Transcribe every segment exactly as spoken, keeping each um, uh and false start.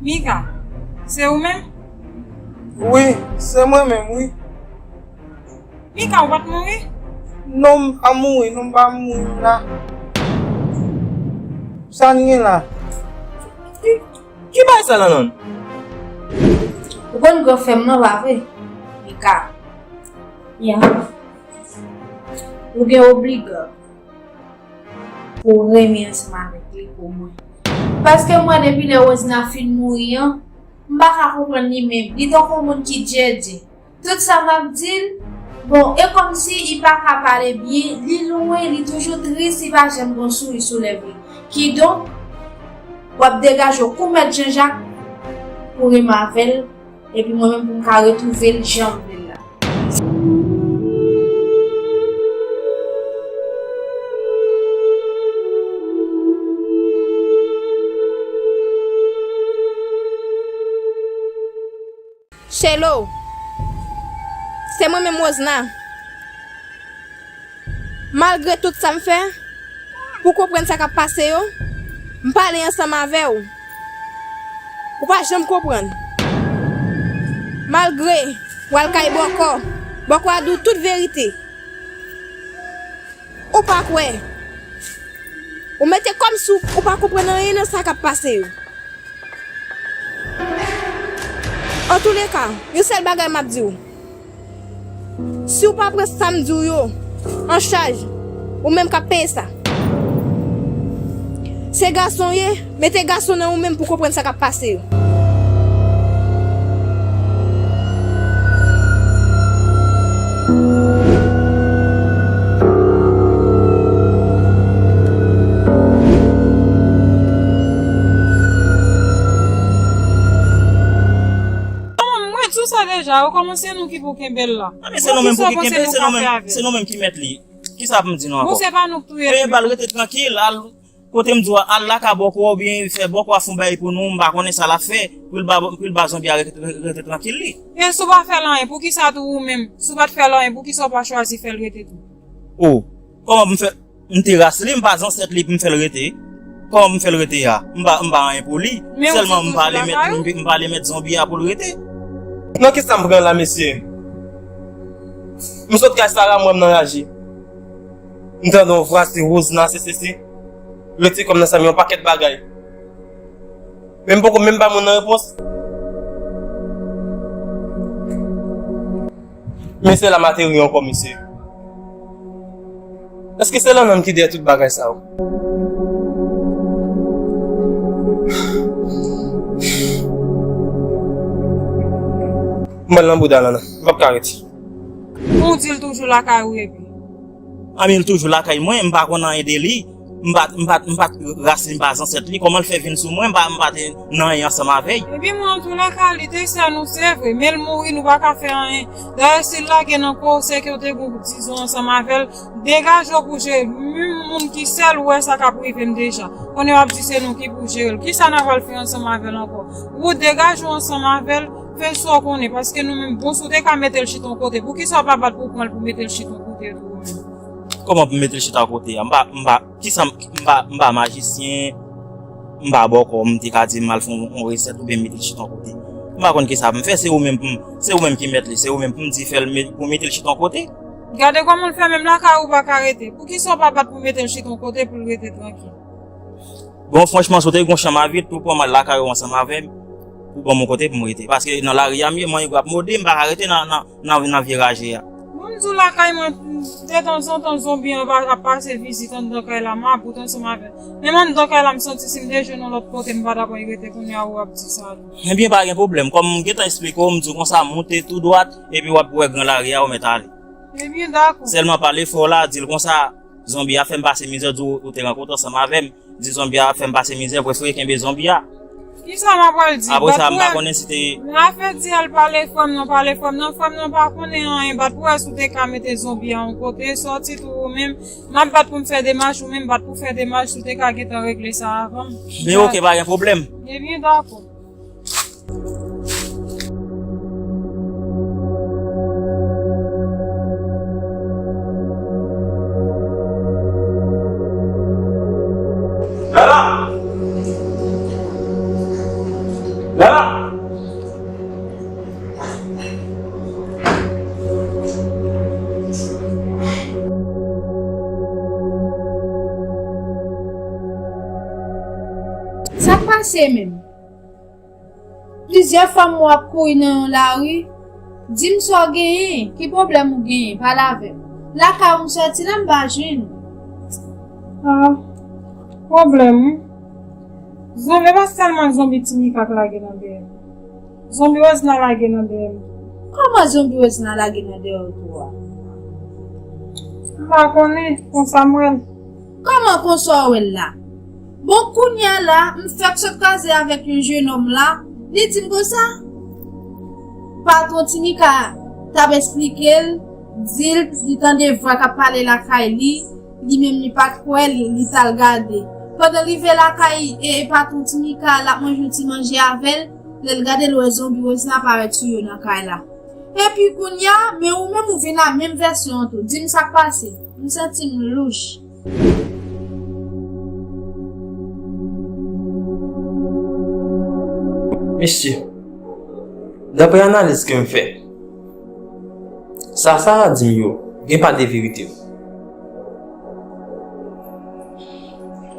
Mika, se ou menm? Wi, se mwen menm, wi. Mika, ou pa t mouri? Non, m pa mouri, non, m pa mouri, m la. Sa n gen la? Ki, ki bagay sa, Lanlann? Ou konn gran frè m nan, pa vre? Mika. Ya. Ou gen obligan pou w renmen ansanm avèk li pou mwen. Paske mwen, depi lè Rosna fin mouri an, m pa ka konprann li menm. Li tankou yon moun ki djèdjè. Tout sa m ap di l, bon, e kòmsi li pa ka pale byen, li lwen, li toujou tris, li pa janm gen souri sou lèv li. Kidonk, w ap degaje w kou mèt Janjak pou renmen avè l, epi mwen menm pou m ka retwouve l jan m vle l la. Shelo, se mwen menm Rosna. Malgre tout sa m fè pou w konprann sa k ap pase yo, m pale ansanm avè w. Ou pa janm konprann. Malgre w al kay bòkò, bòkò a di w tout verite. Ou pa kwè. Ou mete kòmsi w pa konprann anyen nan sa k ap pase yo. Antouleka, yon sèl bagay m ap di w. Si w pa pran sa m di w yo an chaj, ou menm k ap peye sa. Se gason w ye, mete gason nan ou menm pou w konprann sa k ap pase yo. Mwen di w sa deja, yo kòmanse nou ki pou kenbe l la. A, men se nou menm pou ki kenbe, se nou menm, se nou menm ki mèt li. Kisa pou m di nou ankò? Bon, se pa nou k touye l. E ba l rete trankil, al kote m di w a, al lakay bòkò oubyen fè bòkò a fè yon bagay pou nou, m pa konnen sa l ap fè, pou l ba, pou l ba zonbi a rete, rete trankil li. E si w pa fè l anyen, poukisa tou ou menm, si w pa t fè l anyen, poukisa w pa chwazi fè l rete tou? O, kòman pou m fè? M te ras li, m pa zansèt li pou m fè l rete. Kòman pou m fè l rete a? M pa, m pa anyen pou li. Sèlman m pale mèt, m, m pale mèt zonbi a pou l rete. Nan kisa m pran la, mesye? M sot kay Sara, m wè m nan raje. M tande yon vwa, se Rosna, se, se, se. Rete kòm nan sa, men yon pakèt bagay. Men m poko menm ba moun nan repons. Mesye la m ateri ankò, mesye. Èske se Lanlann ki dèyè tout bagay sa yo? M pral nan bouda Lanlann. M p ap ka rete. Ou di l toujou lakay ou epi? A, men l toujou lakay mwen, m pa konn anyen de li. M pa t, m pa t, m pa t ras li, m pa zansèt li. Kòman l fè vin sou mwen? M pa, m pa te nan anyen ansanm avè l. Epi mwen, antouleka, li te sè nou, se vre, men l mouri, nou pa ka fè anyen. Dayè, si l lage nan kò w, se ke w te gen dizon ansanm avè l, degaje w pou jere l. Menm moun ki sè l, ou wè sa k ap rive m deja. Kounye a w ap di se nou ki pou jere l. Kisa n a pral fè ansanm avè l ankò? Ou degaje w ansanm avè l, fè sa w konnen, paske nou menm, bon, si w te ka mete l chita yon kote, poukisa w pa bat pou w pran l pou mete l chita yon kote tou ou menm? Kòman pou m mete l chita yon kote a? M pa, m pa, kisa m, m pa, m pa majisyen, m pa bòkò, m te ka di m al fè yon, yon resèt oubyen m mete l chita yon kote. M pa konn kisa pou m fè, se ou menm pou m, se ou menm ki mèt li, se ou menm pou m di fè l, pou mete l chita yon kote. Gade kòman l fè, menm lakay ou pa ka rete. Poukisa w pa bat pou mete l chita yon kote pou l rete trankil? Bon, franchman, si w te gen yon chanm a vit, pou w pran m al lakay ou ansanm avè m, pou w ban m yon kote pou m rete. Paske nan lari a m ye, manyen gwo ap mòde, m pa ka rete nan, nan, nan, nan vye raje a. Bon, m di w lakay mwen, detanzantan, zonbi an va, ap pase vizit anndan kay la, m ap bout ansanm avè l. Menm anndan kay la, m santi si m te jwenn yon lòt kote, m pa t ap anyen rete kounye a, ou ap di sa tou. Ebyen, pa gen pwoblèm. Kòm m gentan eksplike w, m di w konsa, moute tou dwat, epi w ap wè gran lari a, ou mèt ale. Ebyen, dakò. Sèlman pale fò la, di l konsa, zonbi a fè m pase mizè, di w ou te rankontre ansanm avè m. Di zonbi a fè m pase mizè, prefere kenbe zonbi a. Kisa m ap pral di? Apre sa, m pa konnen si te. Afè di al pale frè m nan, pale frè m nan, frè m nan pa konnen anyen, bat pou wè si w te ka mete zonbi a yon kote, sòti tou ou menm, m ap bat pou m fè demach, ou menm bat pou fè demach, si w te ka gentan regle sa avan m. Men oke, pa gen pwoblèm. Ebyen, dakò. Lala! Te menm. Plizyè fwa m wè w ap kouri nan yon lari. Di m sa w genyen, ki pwoblèm ou genyen, pale avè m. Lakay ou m sòti la, m pa jwenn ou. Ah, pwoblèm wi. Zonbi pa sèlman zonbi Timika k lage nan dèyè m. Zonbi Wozna lage nan dèyè m. Kòman zonbi Wozna lage nan dèyè w tou a? M pa konnen, konsa m wè l. Kòman konsa w wè l la? Bon, kounye a la, m fèk sot kwaze avèk yon jenòm la, li di m konsa, patwon Timika t ap esplike l, di l, li tande vwa k ap pale lakay li, li menm li pa t kwè, li, li t al gade. Pandan l rive lakay, e, e patwon Timika, l ap manje yon ti manje avè l, lè l gade l wè zonbi Wozna parèt sou yo nan kay la. Epi kounye a, men ou menm ou vin ak menm vèsyon an tou. Di m sa k pase. M santi m louch. Mesye, daprè analiz ke m fè, sa Sara di m yo, gen pa de verite.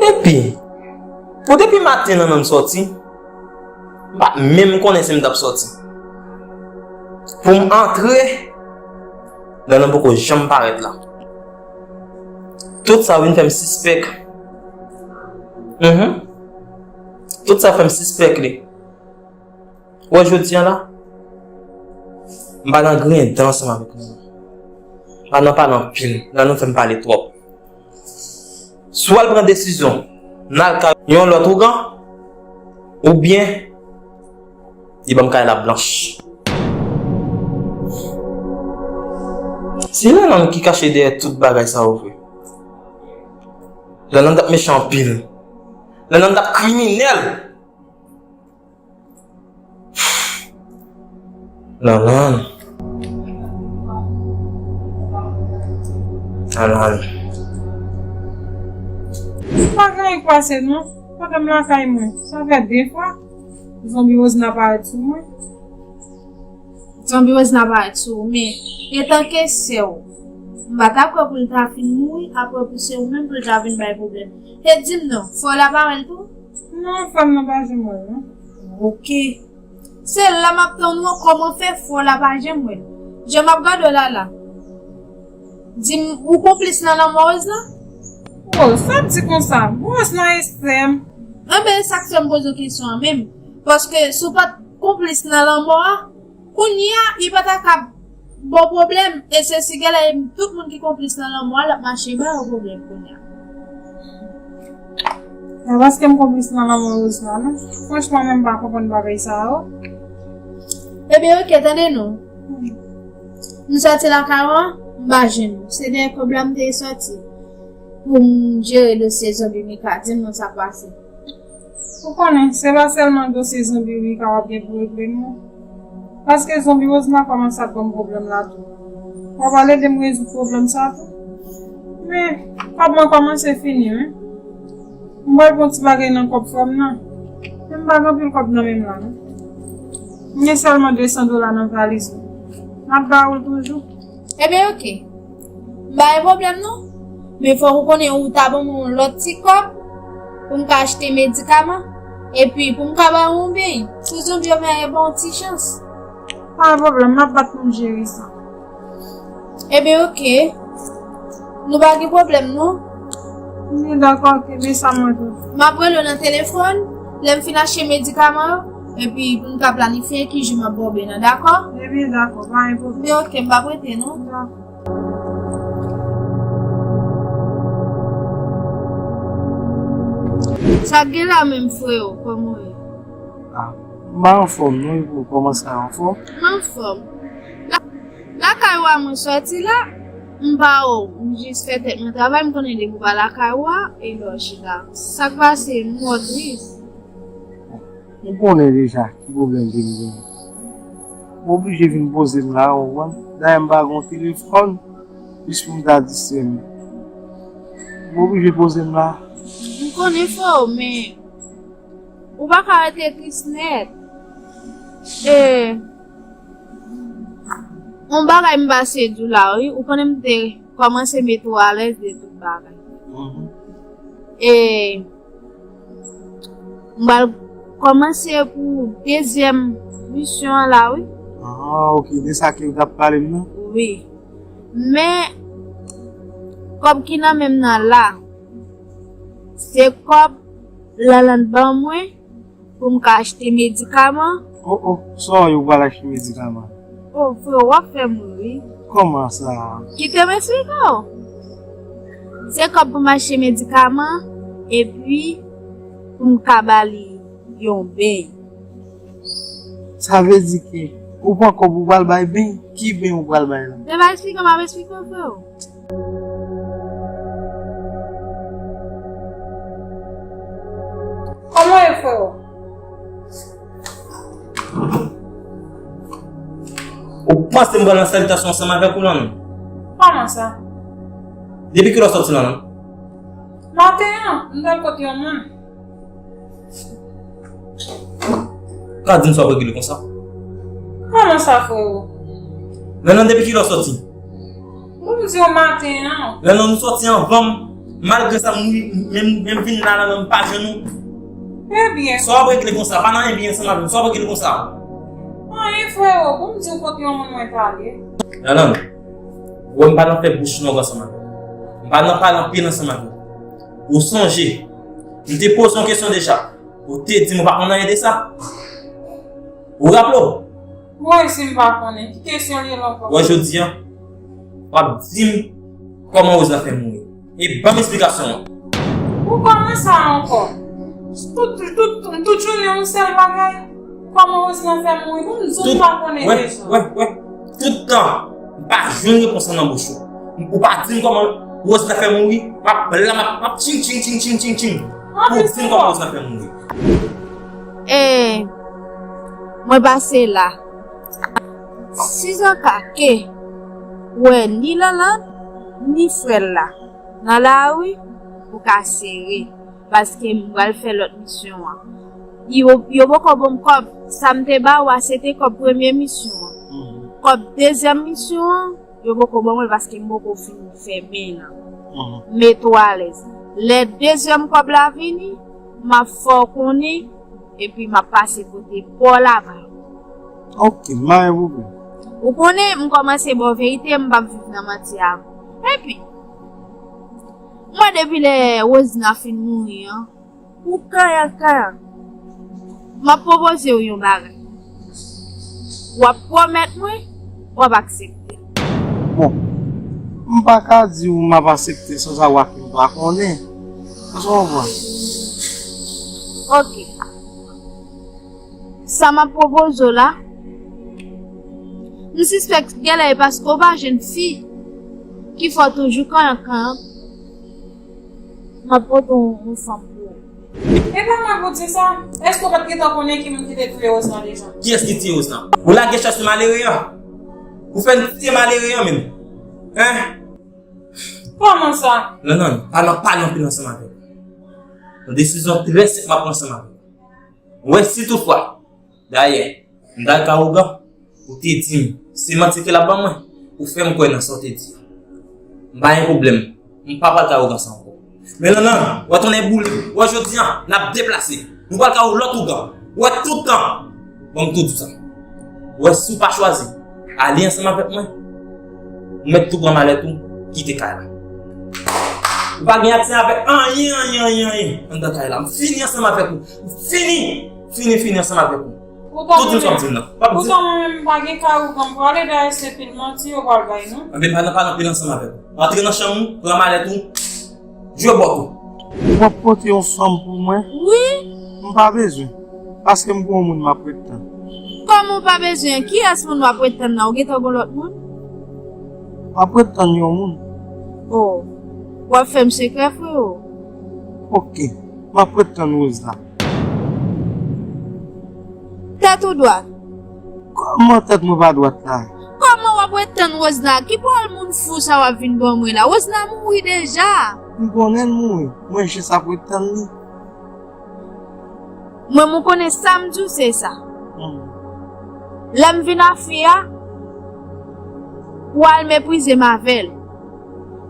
Epi, pou depi maten Lanlann sòti, m pa t menm konnen si m t ap sòti. Pou m antre, Lanlann poko janm parèt la. Tout sa vin fè m sispèk. Mhm. Tout sa fè m sispèk li. Ou wè jodi a la, m pa nan griyen dan ansanm avèk Lanlann. M pa nan pale anpil, Lanlann fè m pale twòp. Swa l pran desizyon, n al kay yon lòt ougan, oubyen li ban m kay la blanch. Se Lanlann ki kache dèyè tout bagay sa yo vre. Lanlann t ap mechan anpil. Lanlann t ap kriminèl. Lanlann. Lanlann. Pa gen anyen k pase non. Pandan m lakay mwen, sa fè de fwa zonbi Wozna parèt sou mwen. Zonbi Wozna parèt sou ou, men etanke sè w, m pa ta kwè pou l ta fin mouri, apre pou se ou menm pou l ta vin bay pwoblèm. E di m non, frè w la pa wè l tou? Non, frè m nan pa janm wè l non. Oke. Se la m ap tann ou an, kòman fè frè w la pa janm wè l? Jan m ap gade w la la. Di m, ou konplis nan lanmò Wozna? Oh, sa w ap di konsa? Bon, Wozna ekstrèm. Enben, e sa k fè m poze w kesyon an menm. Paske si w pa t konplis nan lanmò a, kounye a, li pa ta ka ba w pwoblèm. E se si genlè tout moun ki konplis nan lanmò a, l ap mache ba yo pwoblèm kounye a. E paske m konplis nan lanmò Wozna non. Franchman, mwen m pa konprann bagay sa yo. Ebyen, oke, tande non. M sòti lakay ou an, m pa jwenn ou. Se dèyè kòb la m te sòti pou m jere dosye zonbi Mika. Di m non sa k pase. Ou konnen, se pa sèlman dosye zonbi Mika w ap gen pou regle non. Paske zonbi Wozna kòmanse ap ban m pwoblèm la tou. W ap al ede m rezoud pwoblèm sa tou. Men, kòb mwen kòmanse fini wi. M pral pran ti bagay nan kòb frè m nan. Men m pa gen anpil kòb nan men m la non. M gen sèlman de san dola nan valiz mwen. M ap ba ou l toujou. Ebyen, oke. M pa gen pwoblèm non. Men fòk ou konnen ou ta ban mwen yon lòt ti kòb pou m ka achte medikaman. Epi pou m ka ba ou yon beny. Si zonbi yo vin ban yon ti chans. Pa gen pwoblèm, m ap bat pou m jere sa. Ebyen, oke. Nou pa gen pwoblèm non. Ebyen, dakò, oke, men sa mwen tou. M ap rele w nan telefòn. Lè m fin achte medikaman yo, epi pou n ka planifye ki jou m ap ba w beny nan, dakò? Ebyen, dakò, pa gen pwoblèm. Ebyen, oke, m p ap rete non. Dakò. Sa k gen la menm, freo, kòman w ye? Ah, m pa anfòm non, e pou w kòmanse anfòm? M anfòm. La, lakay ou a mwen sòti la, m pa wè w, m jis fè tèt mwen travay, m konnen depi w pa lakay ou a, e lè w chita. Sa k pase, m wè w tris. Ou konnen deja ki pwoblèm ke m genyen. M oblije vin poze m la, ou konprann? Dayè m pa gen telefòn, jis pou m ta distrè m. M oblije poze m la. M konnen freo, men ou pa ka rete tris nèt. E, yon bagay m pase di w la, wi, ou konnen m te kòmanse mete w alèz de tout bagay. Mhm. E, m pral kòmanse pou dezyèm misyon an la, wi. Ah, ok, de sa ke w t ap pale m nan? Wi. Men, kòb ki nan men m nan la, se kòb Lanlann ban mwen pou m ka achte medikaman. Oh, oh, sa w ye, w pral achte medikaman? Oh, frè, w ap fè m ri wi. Kòman sa? Kite m esplike w. Se kòb pou m achte medikaman, epi pou m ka ba li yon beny. Sa vle di ke ou pran kòb ou pral bay beny? Ki beny ou pral bay la? Se pa esplike m ap esplike w, frè. Kòman w ye, frè? Ou panse m pral nan salitasyon ansanm avèk ou la, non? Kòman sa? Depi kilè w sòti la, non? Maten an, m t al kote yon moun. Ka di m sa w ap regle konsa? Kòman sa, frè? Lanlann, depi kilè w sòti? Pou m di w maten an. Lanlann, ou sòti anvan m. Malgre sa, m, men, men m vin la, Lanlann, m pa jwenn ou. Ebyen. Sa w ap regle konsa? Pa nan ebyen ansanm avè m. Sa w ap regle konsa? Anyen, frè, pou m di w kote yon moun mwen t ale. Lanlann, ou wè m pa nan fè bouch long ansanm avè w. M pa nan pale anpil ansanm avè w. Ou sonje, m te poze yon kesyon deja. Ou te di m ou pa konn anyen de sa. Ou raple w? Wi, si m pa konnen. Ki kesyon li ye la ankò? Wè, jodi a, w ap di m kòman Rose la fè mouri. E ban m esplikasyon an. Ou kòman sa ankò? Tout, tout, tout jounen yon sèl bagay. Kòman Rose la fè mouri? Pou m di w m pa konnen deja. Wè, wè, tout tan, m pa jwenn repons lan nan bouch ou. Ou pa di m kòman Rose la fè mouri, m ap blan, m ap, m ap tching, tching, tching. Pou w di m kòman Rose la fè mouri. E mwen pase la. Sizanka ke wè ni Lanlann, ni frè l la nan lari, ou ka sere. Paske m pral fè lòt misyon an. Yo, yo poko ban m kòb. Sa m te ba ou a, se te kòb premye misyon an. Kòb dezyèm misyon an, yo poko ban mwen l paske m poko fin fè men nan. Men tou alèz. Lè dezyèm kòb la vini, m ap fè w konnen, epi m ap pase kote pa w la ba. Ok, m pa gen pwoblèm. Ou konnen, m kòmanse ba w verite, m p ap viv nan manti avè w. Epi, mwen depi lè Rosna fin mouri an, ou kanyan kanyan. M ap pwopoze w yon bagay. W ap pwomèt mwen, w ap aksepte. Bon, m pa ka di w m ap aksepte san sawa ke m pa konnen. Èske w konprann? Ok. Sa m ap pwopoze w la, m sispèk genlè e paske w pa jwenn fi ki fè w toujou kanyan kanyan. M ap pote yon, yon fanm pou ou. E pa mwen pou di sa. Èske w pa t gentan konnen ki moun ki te touye Rosna deja? Kiyès ki tiye Rosna? Ou lage chèch sou malere an? Ou fè n tiye malere an menm? Hein? Kòman sa? Non, non, pa nan pale anpil ansanm avè m. Yon desizyon trè senp m ap pran ansanm avè w. Wè, si toutfwa, dayè, m t al ka ougan, ou te di m, se manti ke l ap ban mwen, ou fè m kwè nan sa w te di a. M pa gen pwoblèm, m pa pral ka ougan sa ankò. Men Lanlann, wè tonnè boule, wè jodi a, n ap deplase. Nou pral ka yon lòt ougan. Wè tout tan. Bon, m tou di w sa. Wè si w pa chwazi ale ansanm avèk mwen, ou mèt tou pran malèt ou, kite kay la. Ou pa gen aksè avèk anyen, anyen, anyen, anyen anndan kay la. M fini ansanm avèk ou. M fini. Fini, fini ansanm avèk ou. Tout di m sa w ap di m nan. W ap di. Poutan mwen menm m pa gen kay ougan m prale, dayè se pil manti yo pral bay non. Anben pa nan pale anpil ansanm avèk ou. Antre nan chanm ou, pran malèt ou, jwe bòt ou. W ap pote yon fanm pou mwen? Wi. M pa bezwen. Paske m gen yon moun m ap ret tann. Kòman w pa bezwen? Kiyès moun w ap ret tann nan? Ou gentan gen lòt moun? M ap ret tann yon moun. Oh. W ap fè m sekrè, freo. Ok. M ap ret tann Rose la. Tèt ou dwat? Kòman tèt mwen pa dwat la? Kòman w ap ret tann Rosna? Ki pwòl moun fou sa w ap vin ban mwen la? Rosna mouri deja. M konnen l mouri. Mwen jis ap ret tann li. Mwen, m konnen sa m di w se sa. Hmm. Lè m vin a fi a, ou al meprize m avè l.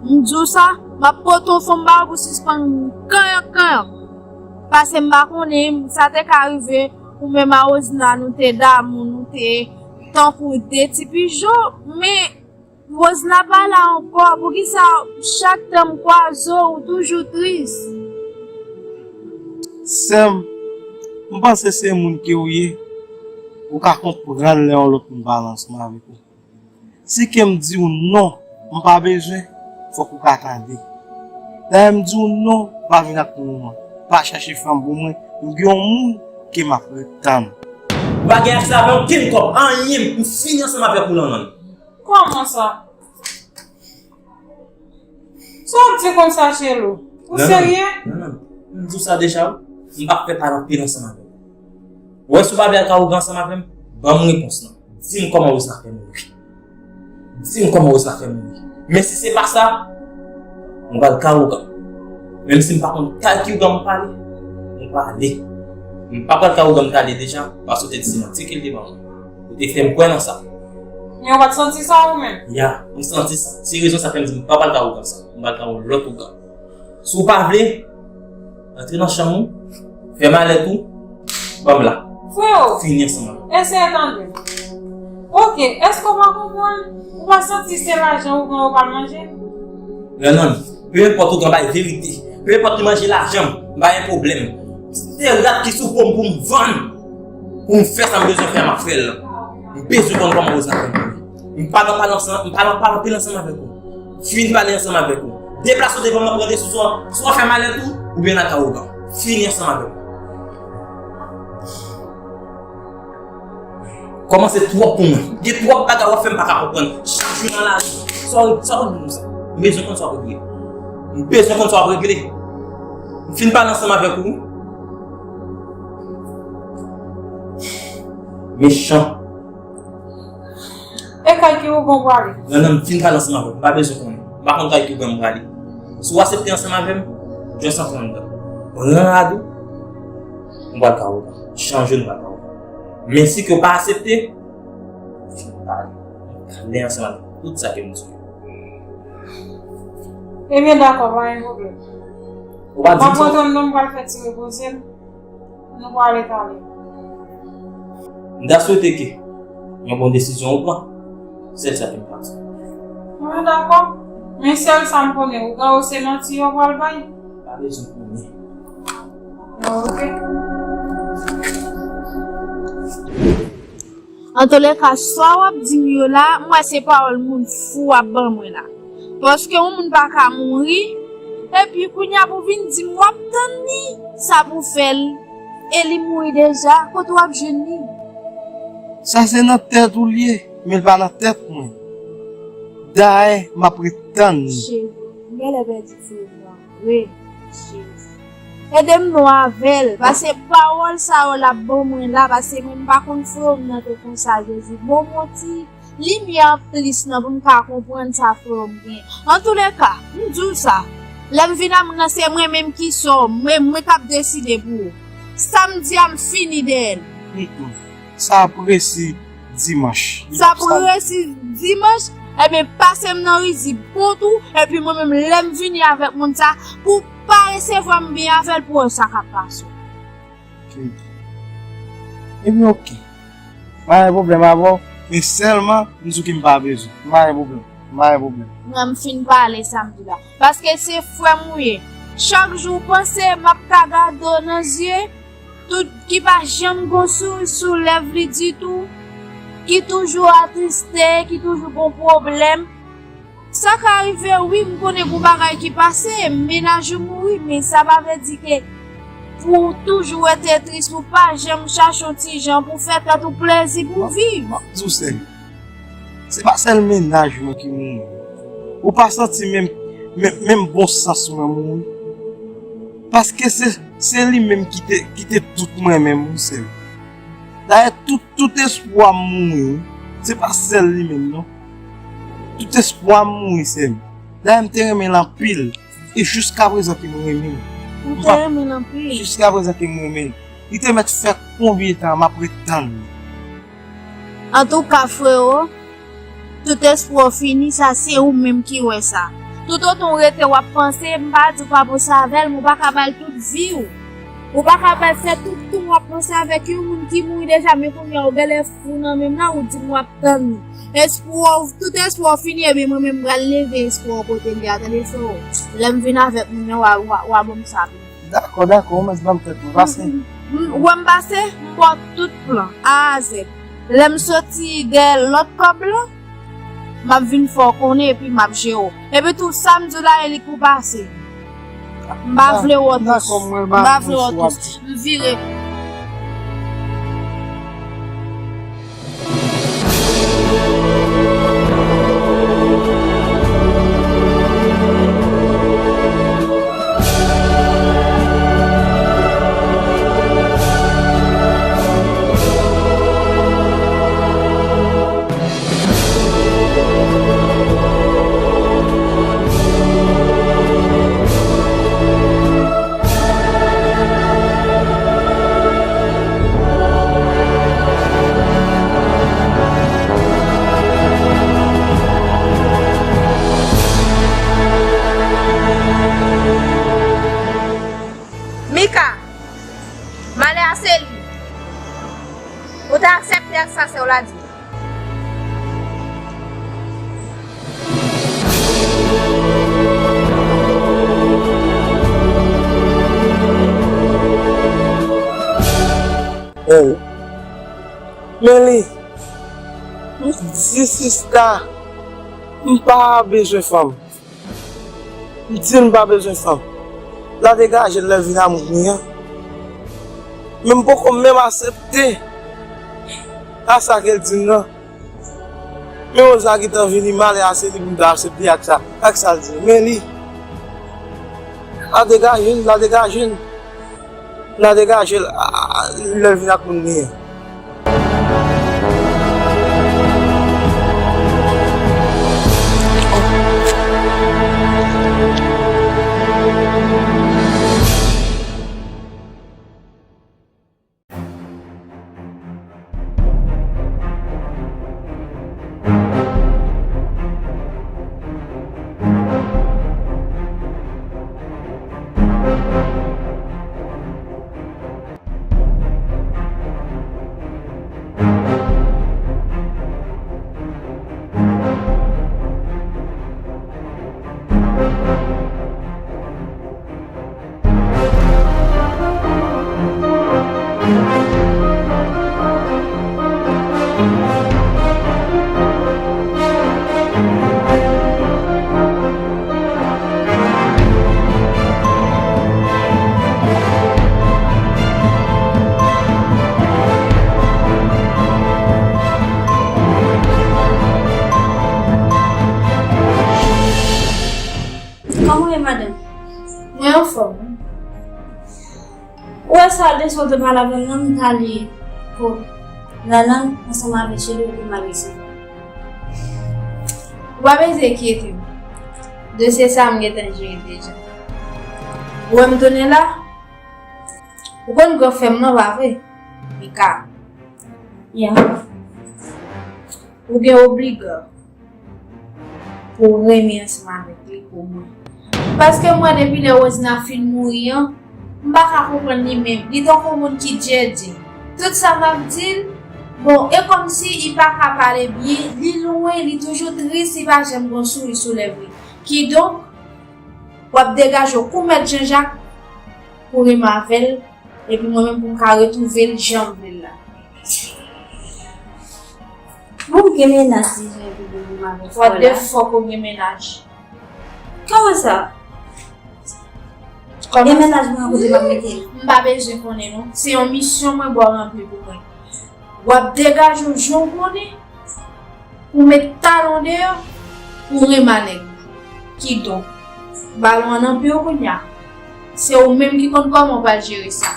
M di w sa, m ap pote yon fanm ba ou pou sispann kanyan kanyan. Paske m pa konnen, sa te ka rive, ou menm a Rosna, nou te damou, nou te tankou de ti pijon, men Rosna pa la ankò, poukisa chak tan m kwaze w, ou toujou tris? Sè m, m panse se moun ke w ye, ou ka konprann lè yon lòt moun pale ansanm avèk ou. Si ke m di w non, m pa bezwen, fòk ou ka tande. Dayè m di w non, pa vin ak moun nan, pa chache fanm pou mwen, m gen yon moun ke m ap ret tann. Ou pa gen aksè avè okenn kòb, anyen, m fini ansanm avèk ou, Lanlann. Kòman sa? Sa w ap di konsa, Chelo? Ou serye? Lanlann, m di w sa deja wi, m p ap fè pale anpil ansanm avè w. Ou wè si w pa vle al ka ougan ansanm avè m, ban m repons lan. Di m kòman Rosna fè mouri. Di m kòman Rosna fè mouri. Men si se pa sa, m pral ka ougan. Menm si m pa konn kay ki ougan m pale, m pale. M pa pral ka ougan m pale deja, paske w te di se manti ke l te ban mwen. Ou te fè m kwè nan sa. Men ou pa t santi sa ou menm? Ya, m santi sa. Se rezon sa fè m di m pa pral ka ougan sa. M pral ka yon lòt ougan. Si w pa vle, antre nan chanm ou, fè malèt ou, ban m la. Freo, fini ansanm avè m. Eseye tande. Oke, èske w pa konprann? Ou pa santi se lajan ougan yo pral manje? Lanlann, pe enpòt ougan bay verite. Pe enpòt li manje lajan m, m pa gen pwoblèm. Se rat ki sou po m pou m vann. Pou m fè sa m bezwen fè a, m ap fè l. M bezwen konn kòman Rosna fè mouri. M pa nan pale ansanm, m pa nan pale anpil ansanm avèk ou. Fin pale ansanm avèk ou. Deplase w devan mwen, pran desizyon an. Swa w fè malèt ou, oubyen n al ka ougan. Fini ansanm avèk ou. Kòmanse twòp pou mwen. Gen twòp bagay w ap fè m pa ka konprann. Chak jou nan lari. Sa w, sa w regle konsa? M bezwen konn sa w regle. M bezwen konn sa w ap regle. M fin pale ansanm avèk ou. Mechan. E kay ki ougan w prale? Lanlann, m fin pale ansanm avè w. M pa bezwen konnen. M pa konn kay ki ougan m prale. Si w aksepte ansanm avè m, just antre anndan. Pran rad ou, nou pral ka ougan. Chanje nou pral ka ougan. Men si ke w pa aksepte, m fin pale. M klè ansanm avè w. Tout sa ke m di w. Ebyen dakò, pa gen pwoblèm. Ou pa di m sa. M ap antre anndan, m pral fè ti repoze m. Nou prale talè. M ta swete ke yon bon desizyon ou pran. Sèl sa ke m ka di. Mwen dakò. Men sèl sa m konnen, ougan yo se manti yo pral bay. Pa bezwen konnen. Bon, oke. Antoulèka, sa w ap di m yo la, m wè se pawòl moun fou w ap ban mwen la. Paske yon moun pa ka mouri, epi kounye a pou w vin di m w ap tann li, sa pou fè l, e li mouri deja, kote w ap jwenn li? Sa se nan tèt ou l ye, men l pa nan tèt mwen. Dayè, m ap ret tann li. Cheri, m genlè pèdi frè m nan vre, Jezi. Ede m non avè l, paske pawòl sa yo l ap ban mwen la, paske mwen m pa konn frè m nan te konsa, Jezi. Ban m yon ti limyè anplis nan pou m ka konprann sa frè m gen. Antoulèka, m di w sa, lè m vin a moun nan se mwen menm ki sò, mwen, mwen k ap deside pou ou. Sa m di a, m fini dèyè l. Sa ap resi dimanch. Sa ap resi dimanch, ebyen pase m nan rizib kont ou, epi mwen menm lè m vini avèk moun sa, pou w pa resevwa m byen avè l pou w wè sa k ap pase w. Ebyen oke. M pa gen pwoblèm avè w, men sèlman m di w ke m pa bezwen. M pa gen pwoblèm. M pa gen pwoblèm. Mwen m fin pale sa m di la. Paske se frè m ou ye. Chak jou w panse m ap ka gade w nan zye, tout ki pa janm gon souri sou lèv li ditou, ki toujou atriste, ki toujou gon pwoblèm. Sa ka rive wi, m konnen gon bagay ki pase, mennaj ou mouri, men sa pa vle di ke pou w toujou rete tris, pou w pa janm chache yon ti jan pou w fè tèt ou plezi pou w viv. M ap di w sè m. Se pa sèl mennaj mwen ki mouri. Ou pa santi menm, menm, menm bon sans mwen mouri? Paske se, se li menm ki te, ki te tout mwen menm, wi, sè m. Dayè, tout, tout espwa m mouri, wi. Se pa sèl li menm, non. Tout espwa m mouri, sè m. Dayè, m te renmen l anpil. E jiskaprezan ke m renmen l. Ou te renmen l anpil. Jiskaprezan ke m renmen l. Li te mèt fè konbyen tan m ap ret tann li. Antouka, freo, tout espwa w fini, sa se ou menm ki wè sa. Toutotan w rete w ap panse, m pa di w pa panse avè l, men w pa ka ba l tout vi w. Ou pa ka pral fè tout tan w ap panse avèk yon moun ki mouri deja, men kounye a ou genlè fou nan menm nan, ou di m w ap tann li. Espwa w, tout espwa w fini, ebyen mwen menm m pral leve espwa w kote l ye a, tande frè. Lè m vin avèk moun nan, w a, w a, w a ban m sa. Dakò, dakò, ou mèt ban m tèt mwen, pase. M, m, ou wè m pase, m ba w tout plan, A a Z. Lè m soti dèyè lòt kòb lan, m ap vin fè w konnen epi m ap jere w. Epi tou, sa m di w la, e li k pou pase. M pa vle wè w tou. Dakò, mwen m pa vle wè w tou. M vire. Mika, malè a se li. Ou ta aksepte ak sa sè w la di w? Oh. Men li, m di sista, m pa bezwen fanm. M di l m pa bezwen fanm. L a degaje l lè l vin a moun li an. Men m poko menm aksepte a sa ke l di m nan. Men Rosa gentan vini, malè a se li pou m ta aksepte ak sa, ak sa l di m. Men li, l a degaje l, l a degaje l. N a degaje l, a, a, lè l vin ak moun li ye. Kòman w ye, madanm? Mwen anfòm, wi. Ou wè sa, depi w te pale avè m nan, m t ale pou Lalan ansanm avè Chelo pou m al resevwa. Ou pa bezwen enkyete w. Dosye sa a m gentan jere deja. Ou wè m tounen la? Ou konn gran frè m nan, pa vre? Mika. Ya. Ou gen obligan pou w renmen ansanm avèk li pou mwen. Paske m wè depi lè Rosna fin mouri an, m pa ka konprann li menm. Li tankou yon moun ki djèdjè. Tout sa m ap di l, bon, e kòmsi li pa ka pale byen, li lwen, li toujou tris, li pa janm gen yon souri sou lèv li. Kidonk, w ap degaje w kou mèt Janjak pou renmen avè l, epi mwen menm pou m ka retwouve l jan m vle l la. Bon, m gen mennaj deja epi pou m avè What the fuck ou gen mennaj? Kòman sa? Kòman sa? Gen mennaj mwen an kote m ap mete l? M pa bezwen konnen non. Se yon misyon mwen ba w ranpli pou mwen. W ap degaje w jan w konnen, ou met talon deyò, ou renmen nèg. Kidonk, balon an nan pye w kounye a. Se ou menm ki konn kòman w pral jere sa.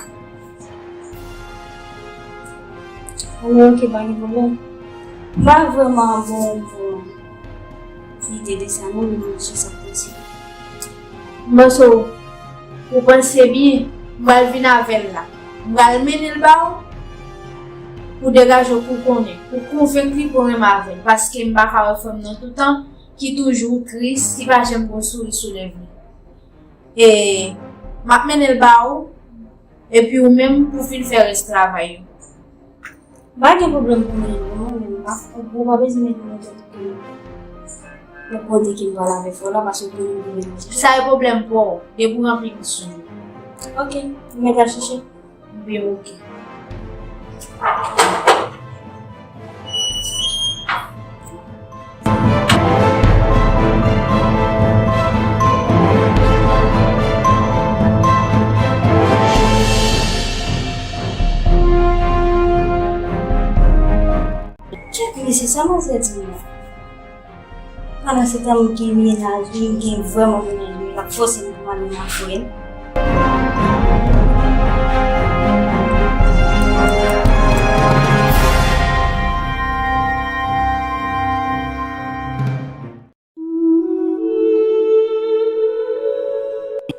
Wi, ok, pa gen pwoblèm. M pa vrèman bon, bon lide de sa non, men m jis ap panse. M panse w, ou panse byen, m pral vin avè l la. M pral mennen l ba w, pou degaje w, pou konnen, pou konvenk li pou renmen avè l. Paske m pa ka wè frè m nan toutan, ki toujou tris, ki pa janm gen souri sou lèv li. E m ap mennen l ba w, Epi ou menm, pou fin fè rès travay yo. M pa gen pwoblèm pou mete non, men m pa, ou pa bezwen mete nan tèt ke yon kote ke m pral avèk ou la, paske ou konnen m gen menaj. Sa e pwoblèm pa w, depi w ranpli lis ou. Ok, m mèt al chèche. Byen, ok. Tchèk, mesye, sa manzè di la? Pandan se tan m gen mennaj, wi, m gen vrèman mennaj, men l ap fòse m pou m ale nan frè l.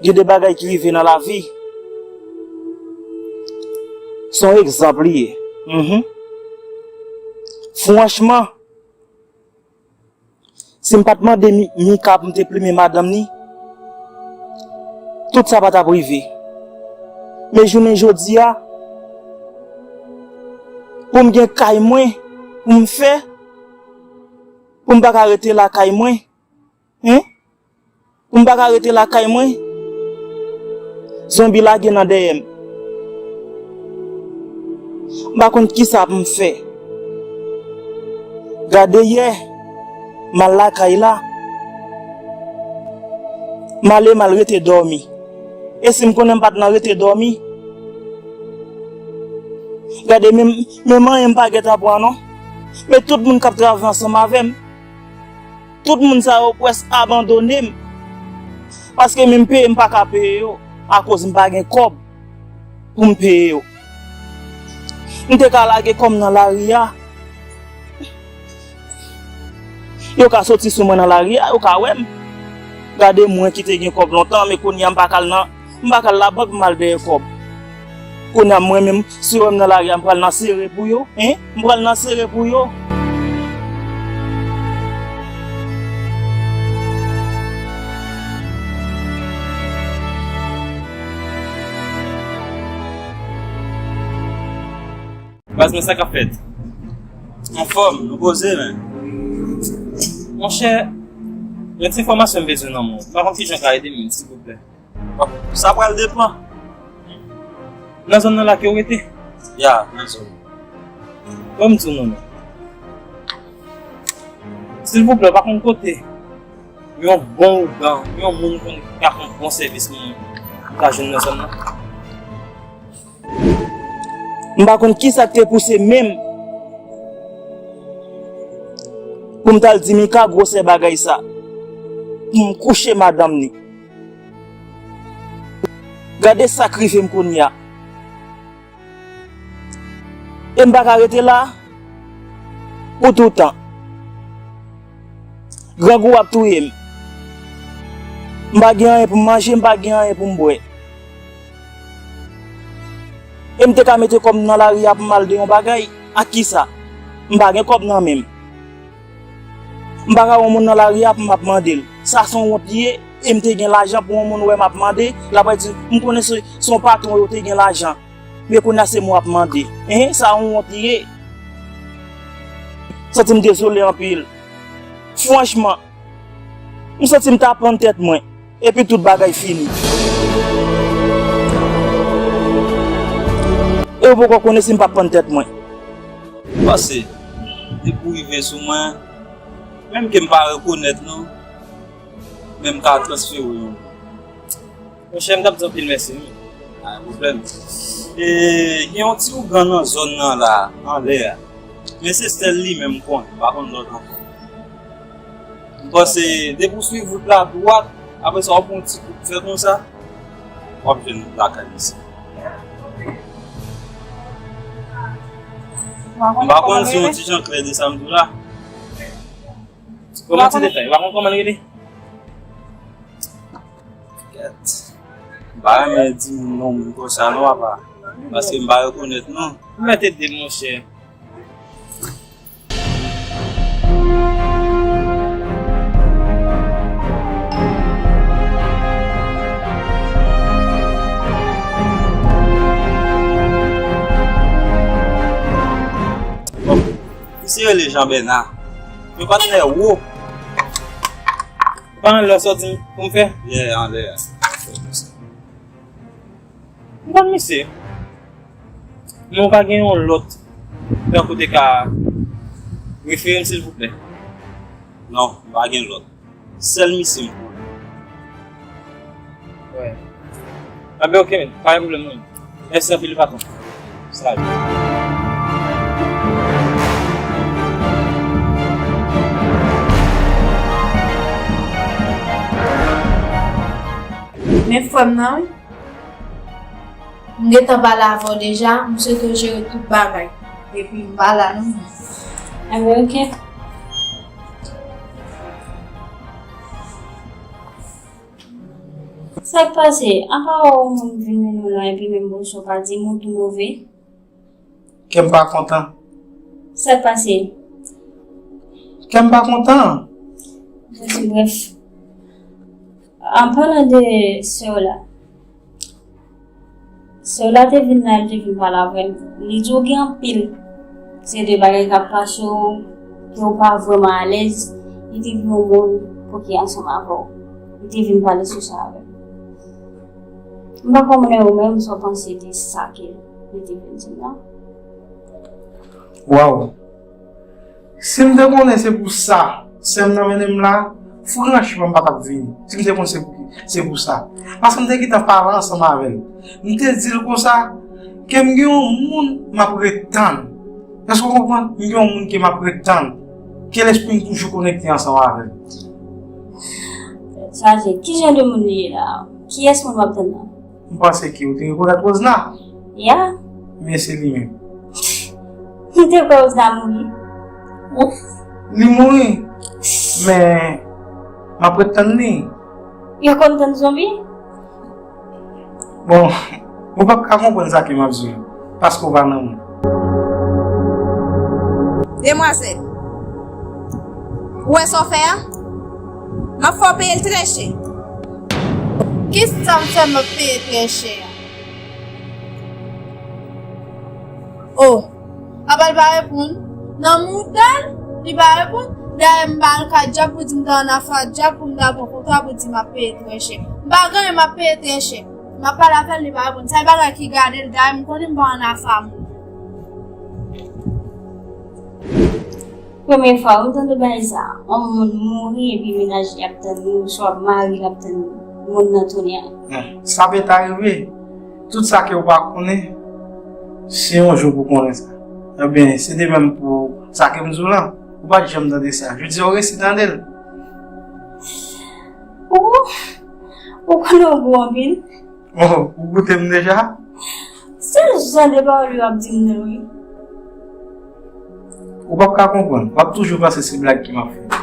Gen de bagay ki rive nan lavi. Se yon egzanp li ye. Mhm. Franchman, si m pa t mande Mi-, Mika pou m te plimen madanm ni, tout sa pa t ap rive. Men jounen jodi a, pou m gen kay mwen, pou m fè, pou m pa ka rete lakay mwen, Hen? Pou m pa ka rete lakay mwen? Zonbi lage nan dèyè m. M pa konn kisa pou m fè. Gade yè, m al lakay la. M ale, m al rete dòmi. E si m konnen m pa t nan rete dòmi? Gade, menm, menm anyen m pa gentan pran non. Men tout moun k ap travay ansanm avè m, tout moun sa yo prèske abandone m. Paske menm peye m pa ka peye yo, akoz m pa gen kòb pou m peye yo. M te ka lage kò m nan lari a. Yo ka soti sou mwen nan lari a, yo ka wè m. Gade mwen ki te gen kòb lontan, men kounye a m pa ka al nan, m pa ka al labank m al dèyè kòb. Kounye a mwen menm, si yo wè m nan lari a, m pral nan sere pou yo, en? M pral nan sere pou yo. Baz mwen, sa k ap fèt? Anfòm, nou poze, men. Monchè, gen ti enfòmasyon m bezwen nan men w. M pa konn kijan w ka ede m, silvouplè. Sa pral depann. Nan zòn nan la ke w rete? Ya, nan zòn. Ban m di w non, non. Silvouplè, w pa konn kote yon bon ougan, yon moun konn ka fè yon bon sèvis moun, ou ka jwenn nan zòn nan? M pa konn kisa k te pouse menm pou m t al di Mika gwosè bagay sa, pou m kouche madanm ni. Gade sa k rive m kounye a. E m pa ka rete la pou toutan. Grangou ap touye m. M pa gen anyen pou m manje, m pa gen anyen pou m bwè. E m te ka mete kò m nan lari a pou m al de yon bagay, ak kisa? M pa gen kòb nan men m. M pa ka wè yon moun nan lari a pou m ap mande l. Sa se yon wont li ye, e m te gen lajan pou yon moun wè m ap mande, l ap di, m konnen se, se yon patwon yo te gen lajan. Men kounye a se mwen w ap mande. Enhen, sa yon wont li ye. M santi m dezole anpil. Franchman, m santi m ta pann tèt mwen, epi tout bagay fini. E ou poko konnen si m p ap pann tèt mwen. Pase, depi w rive sou mwen, menm ke m pa rekonèt nou, men m ka transfere w yon. Monchè, m t ap di anpil mèsi, wi. Pa gen pwoblèm. E, gen yon ti ougan nan zòn nan la, anlè a. Men se sèl li menm m konnen, m pa konn lòt ankò. M panse, depi w swiv wout la dwat, apre sa, w ap pran yon ti kout fè konsa, w ap jwenn lakay misye. M pa konn si yon ti jan klè de sa m di w la. Kòman ti detay, w pa konn kòman l rele? Kèt. M pa renmen di moun non m konsa non, papa. Paske m pa rekonèt non. Mèt ede m, monchè. Yo rele Jean Bernard. Yo patnè wo. Pa anlè sòti pou m fè? Yeah, anlè a. M konn misye. Men w pa gen yon lòt tankou te ka refere m, silvouplè? Non, m pa gen lòt. Sèl misye m konnen. Wè. Anben, oke, men. Pa gen pwoblèm, non. Mèsi anpil, patwon. Salut. Men frè m nan, wi. M gentan pale avè w deja, m swete w jere tout bagay. Epi m pa la non. Anben, oke. Sa k pase? Apa w moun vin mennen w la epi menm bonswa w pa di m, ou tou move? Kè m pa kontan. Sa k pase? Kè m pa kontan. Brèf. An palan de sè w la, sè w la te vin la, li te vin pale avè m. Li di w gen anpil se de bagay k ap pase w, ke w pa vrèman alèz. Li te vin yon moun pou ki ansanm avè w. Li te vin pale sou sa avè m. M pa konnen ou menm sa w panse de sa ke li te vin di m nan. Waw! Si m te konnen se pou sa sè m nan mennen m la, franchman m pa t ap vini. Si m te konn se pou, se pou sa. Paske m te gentan pale ansanm avè l. M te di l konsa, ke m gen yon moun m ap ret tann. Èske w konprann? M gen yon moun ke m ap ret tann. Ke lespri m toujou konekte ansanm avè l. Tèt chaje. Ki jan de moun li ye la? Kiyès moun w ap tann nan? M panse ke ou te rekonèt Rosna. Ya. Men se li menm. M te kwè Rosna mouri. Ouf, li mouri. Men, m ap ret tann li. Yo konn tann zonbi? Bon, ou p ap ka konprann sa ke m ap di w, paske w pa nan mond. Demwazèl, ou wè sa w fè a? M ap fè w peye l trè chè. Kisa m fè m ap peye trè chè a? Oh, apa l pa reponn? Nan mouda l, li pa reponn. Dayè m ba l kat djòb pou di m ta annafè ak djòb pou m ta pran kontra pou di m ap peye trè chè. M pa gen anyen, m ap peye trè chè. M ap pale avè l, li pa reponn. Sa e bagay ki gade l, dayè m konnen m pa annafè a moun. Premye fwa wi m tande bagay sa. Yon moun mouri epi mennaj li ap tann li, oswa mari l ap tann moun nan tounen an. Hmm, sa pe ta rive. Tout sa ke w pa konnen, se yon jou pou konnen sa. Ebyen, se de menm pou sa ke m di w lan. Ou pa t janm tande sa. Jodi a, w resi tande l. Ou, ou konnen w gwo anpil. Oh, ou goute m deja? Se jan de pawòl yo ap di m nan, wi. Ou p ap ka konprann. W ap toujou panse se blag ke m ap fè.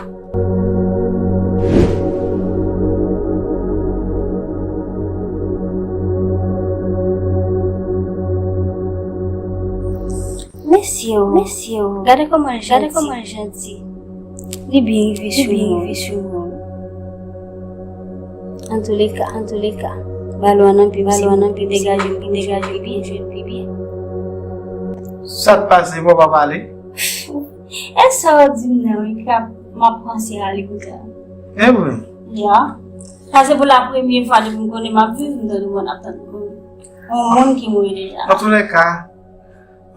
Mesye o, mesye o, gade kòman l janti. Li byen rive sou mwen. Antouleka, antouleka, ba lwa nan pye m, degaje m, degaje m pi byen. Sa k pase, bò pa pale? E sa w di m nan, wi, k ap, m ap panse a li kounya. E vre? Ya. Sa se pou la premye fwa depi m konnen m ap viv, m tande moun ap tann moun. Yon moun ki mouri deja. Antouleka,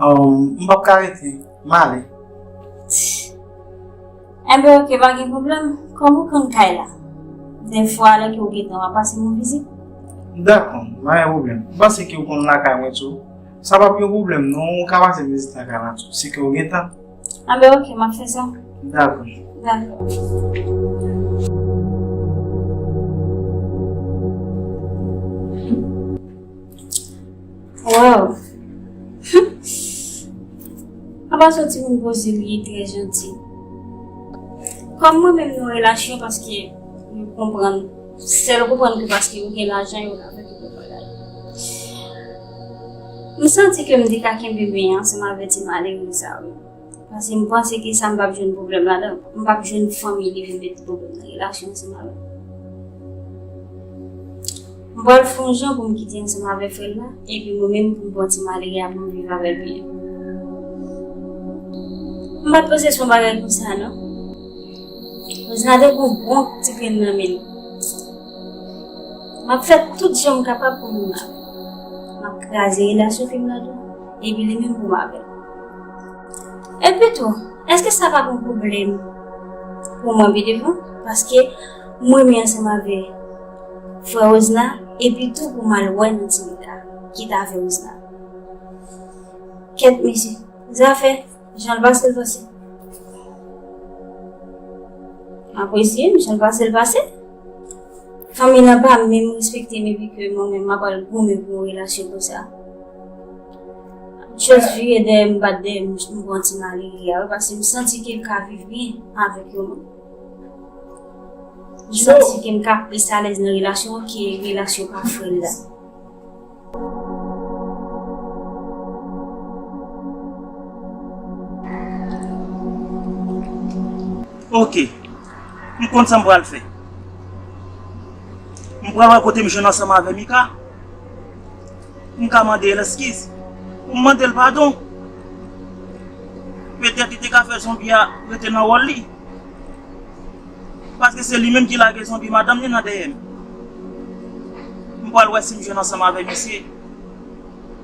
Um, m p ap ka rete. M ale. Enben, oke, pa gen pwoblèm. Kòm ou konn kay la, dèfwa, lè ke ou gentan, w a pase m yon vizit. Dakò, pa gen pwoblèm. M panse ke ou konn lakay mwen tou. Sa p ap yon pwoblèm, non. Ou ka pase m vizit lakay la tou. Si ke ou gentan. Enben, oke, m ap fè sa. Dakò. Dakò. Waw! Apa soti moun poze li trè janti. Kòm mwen menm nan relasyon paske yo konprann, sèl konprann ke paske yo gen lajan yo ka fè tout bagay. M santi ke m te ka kenbe men ansanm avè ti malere sa wi. Paske m panse ke sa m p ap jwenn pwoblèm ladan. M p ap jwenn fanmi li vin mete pwoblèm nan relasyon ansanm avè m. M pral fè yon jan pou m kite ansanm avè frè l la, epi mwen menm pou m pran ti malere a pou m viv avè l byen. M M pa t panse se yon bagay konsa, non. Rosna te gon bon ti grenn nan men l. M ap fè tout jan m kapab pou m nan. M ap kraze relasyon fi m nan tou. Epi li menm pou m avè l. Epi tou, èske sa pa p yon pwoblèm pou mwen pi devan? Paske m renmen ansanm avè frè Rosna, epi tou pou m al wè nan ti Mika, ki t avè Rosna. Kèt, mesye, zafè, jan l pase, l pase. M apresye, jan l pase, l pase. Fanmi nan pa menm respekte m epi ke mwen menm m ap al goumen pou yon relasyon konsa. Just vire dèyè m, bat dèyè m, m pran ti malere a, wi, paske m santi ke l ka viv byen avèk yon moun. M santi ke m ka plis alèz nan relasyon an ke relasyon pa frè l la. Ok. M konn sa m pral fè. M pral wè kote m jwenn ansanm avè Mika. M ka mande l eskiz. Pou m mande l padon. Petèt li te ka fè zonbi a rete nan wòl li. Paske se li menm ki lage zonbi madanm li nan dèyè m. M pral wè si m jwenn ansanm avè misye.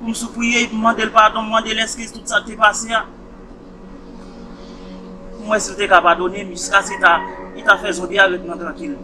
Pou m sipriye, m mande l padon, m mande l eskiz tout sa k te pase a. M wè si l te ka padone m, jiskaske li ta, li ta fè zonbi a ret nan trankil.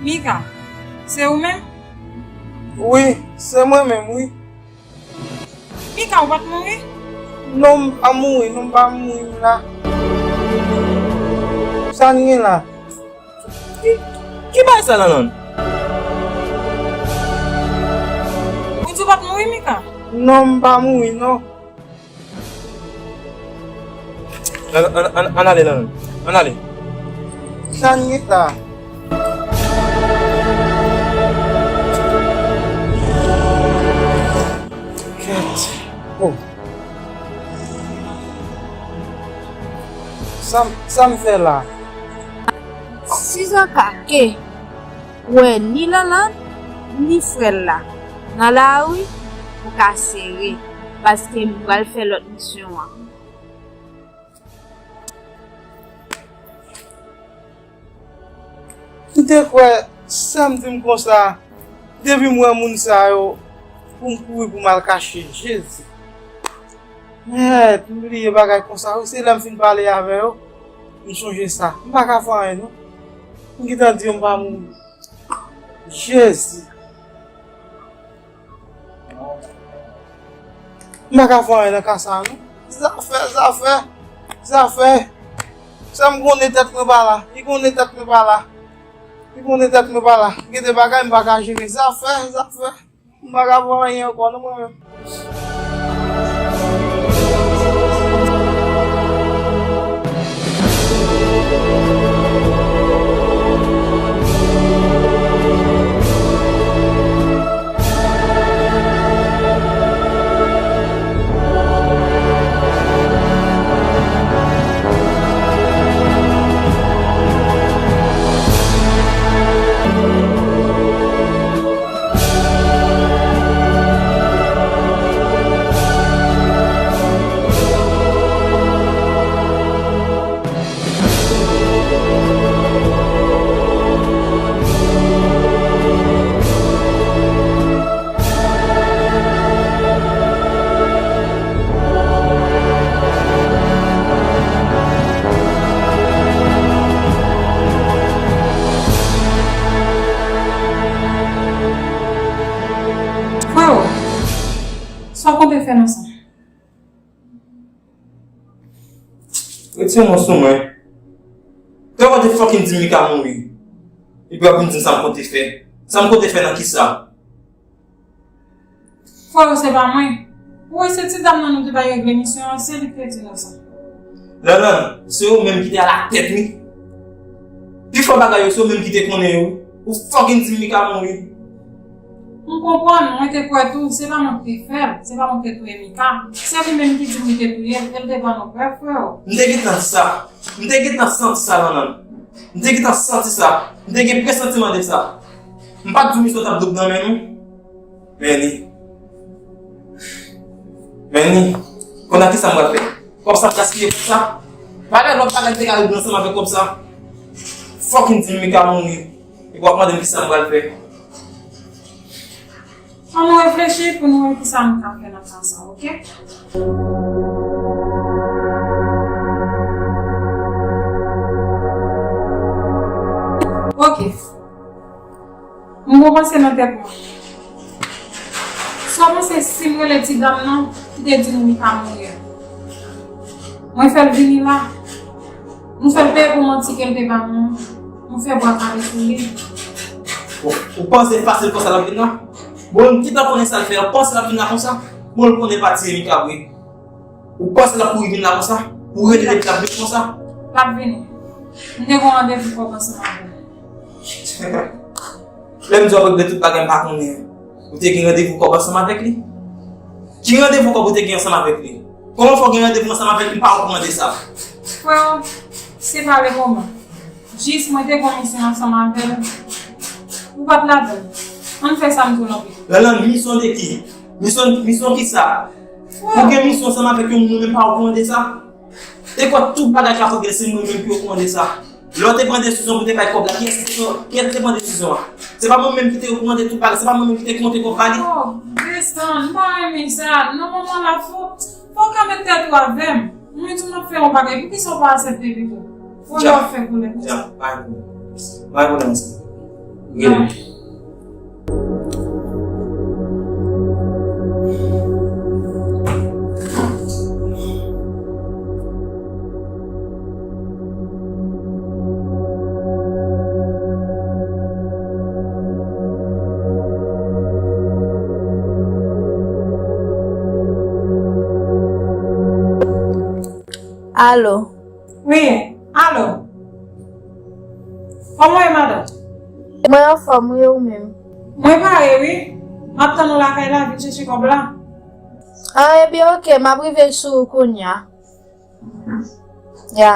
Mika, se ou menm? Wi, se mwen menm, wi. Mika, ou pa t mouri? Non, m pa mouri, non, m pa mouri, m la. Sa n gen la? Ki, ki bagay sa, Lanlann? Ou di w pa t mouri, Mika? Non, m pa mouri, non. Ann, ann, ann, ann ale, Lanlann. Ann ale. Sa n gen la? Kèt. Oh. Sa m, sa m fè la? Si sa ka ke wè ni Lanlann, ni frè l la nan lari, ou ka sere, paske m pral fè lòt misyon an. M te kwè sè m di m konsa, depi m wè moun sa yo, pou m kouri pou m al kache. Jezi. Mèt, m bliye bagay konsa, wi, se lè m fin pale avè yo, m sonje sa. M pa ka fè anyen, non. M gentan di yo m pa mouri. Jezi. M pa ka fè anyen nan ka sa a, non. Zafè, zafè, zafè. Sè m konnen tèt mwen pa la. Li konnen tèt mwen pa la. Li konnen tèt mwen pa la. Gen de bagay m pa ka jere. Zafè, zafè. M pa ka fè anyen ankò, non, mwen menm. Fè nan sa. Retire men w sou mwen. Te w te fucking di m Mika mouri. Epi w ap vin di m sa m konte fè. Sa m konte fè nan kisa? Frè, se pa mwen. Ou wè se ti dam nan nou te bay regle misyon an, se li ki te di nou sa. Lanlann, se ou menm ki te alatèt, wi. Pifò bagay yo, se ou menm ki te konnen yo. Ou fucking di m Mika mouri. M konprann, mwen te kwè tou, se pa mwen ki te fè l, se pa mwen ki te touye Mika. Se li menm ki di m li te touye l, e l te ban nou prèv, frè. M te gentan di sa. M te gentan santi sa, Lanlann. M te gentan santi sa. M te gen presantiman de sa. M pa t di w misyon t ap doub nan men nou. Men li. Men li. Kounye a kisa m pral fè? Kòb sa ap gaspiye konsa? Pa gen lòt bagay ki te ka regle ansanm avèk kòb sa. Fucking di m Mika mouri. Epi w ap mande m kisa m pral fè. Ann nou reflechi pou nou wè kisa nou ka fè nan ka sa, oke? Oke. M gon panse nan tèt mwen. Sa w panse si m rele ti dam nan ki te di nou Mika mouri a? Mwen fè l vini la. Nou fè l peye pou manti ke l te ba nou. Nou fè bwa kale sou li. Bon, ou panse fasil konsa l ap vin la? Bon, m gentan konnen sa l fè a. Ou panse l ap vin la konsa? Bon, l konnen pa tiye Mika vre. Ou panse l ap kouri vin la konsa? Ou rele depi l ap vin konsa? L ap vini. M te gon randevou kòb ansanm avè l. Lè m di w ap regle tout bagay, m pa konnen. Ou te gen randevou kòb ansanm avèk li? Ki randevou kòb ou te gen ansanm avèk li? Kòman fè w gen randevou ansanm avèk li, m pa okouran de sa? Frè, se pa le moman. Jis mwen te gon misyon ansanm avè l. Ou pa t ladan l. Ann fè sa m di w lanpil. Lanlann, misyon de ki? Misyon, misyon kisa? Ou gen misyon ansanm avèk yon moun, ou menm pa okouran de sa? E kwè tout bagay k ap regle se mwen menm ki okouran de sa. Lè w te pran desizyon pou te bay kòb la, kiyès ki te, kiyès ki te pran desizyon an? Se pa mwen menm ki te okouran de tout bagay, se pa mwen menm ki te konte kòb ba li. Oh, desann, m pa renmen sa. Nan moman la, fò, fò w ka met tèt ou avè m. Mwen di w m ap fè yon bagay, poukisa w pa aksepte pito? Fò w ap fè koulè konsa. Dja, pa gen pwoblèm. Pa gen pwoblèm sa. Rele. Alo. Wi, alo. Kòman w ye, madanm? Mwen anfòm, wi, ou menm? Mwen pare, wi. M ap tann ou lakay la, vin chèche kòb la. Ah, ebyen, oke, m ap rive sou ou kounye a. Ya.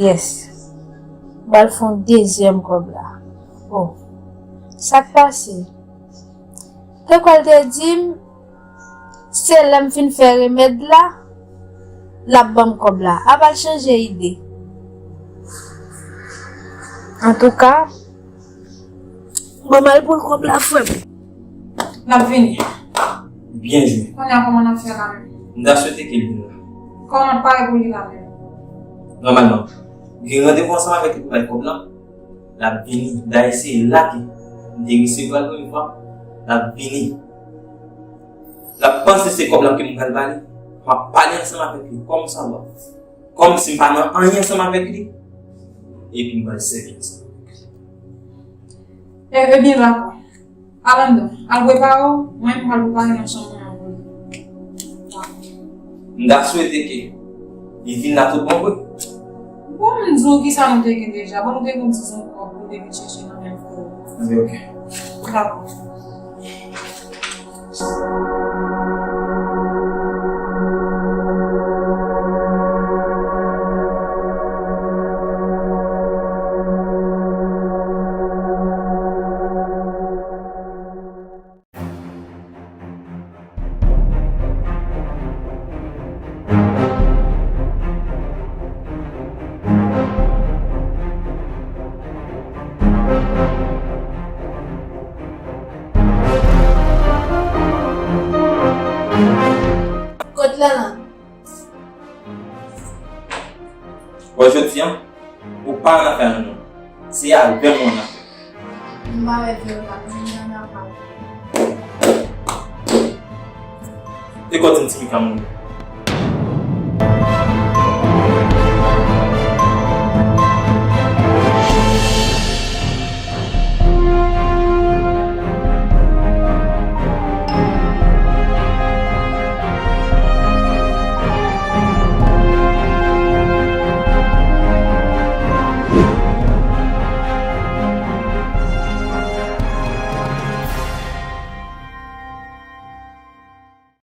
Yes. M pral fè yon dezyèm kòb la. Oh. Sa k pase? Te kwè l te di m, se lè m fin fè remèd la, l ap ban m kòb la. Apa l chanje ide. Antouka, ban m al pran kòb la, frè m. L ap vini. Byen jwe. Kounye a, kòman n ap fè la menm? M ta swete ke l vin la. Kòman l pare pou li la menm? Nòmalman. Gen randevou ansanm avèk li pou bay kòb la. L ap vini. Dayè se la ke m te resevwa l premye fwa. L ap vini. L ap panse se kòb la ke m pral ba li. M ap pale ansanm avèk li kòmsadwa. Kòmsi m pa nan anyen ansanm avèk li. Epi m pral sèvi ansanm avèk li. E, ebyen, dakò. Al anndan. Al prepare w, mwen, m pral prepare nan chanm mwen an pou li. Dakò. M ta swete ke li vin la tout bon vre. Bon, m di w kisa nou te gen deja. Bon, nou te gen yon ti zon kòb pou te vin chèche nan menm fò. Anben, oke. Dakò. Kot Lanlan? Bon, jodi a, ou pa nan afè nou non. Se avè m ou nan afè. M pa wè Vyola, men li an apa. Se kò di m ti pikan moun.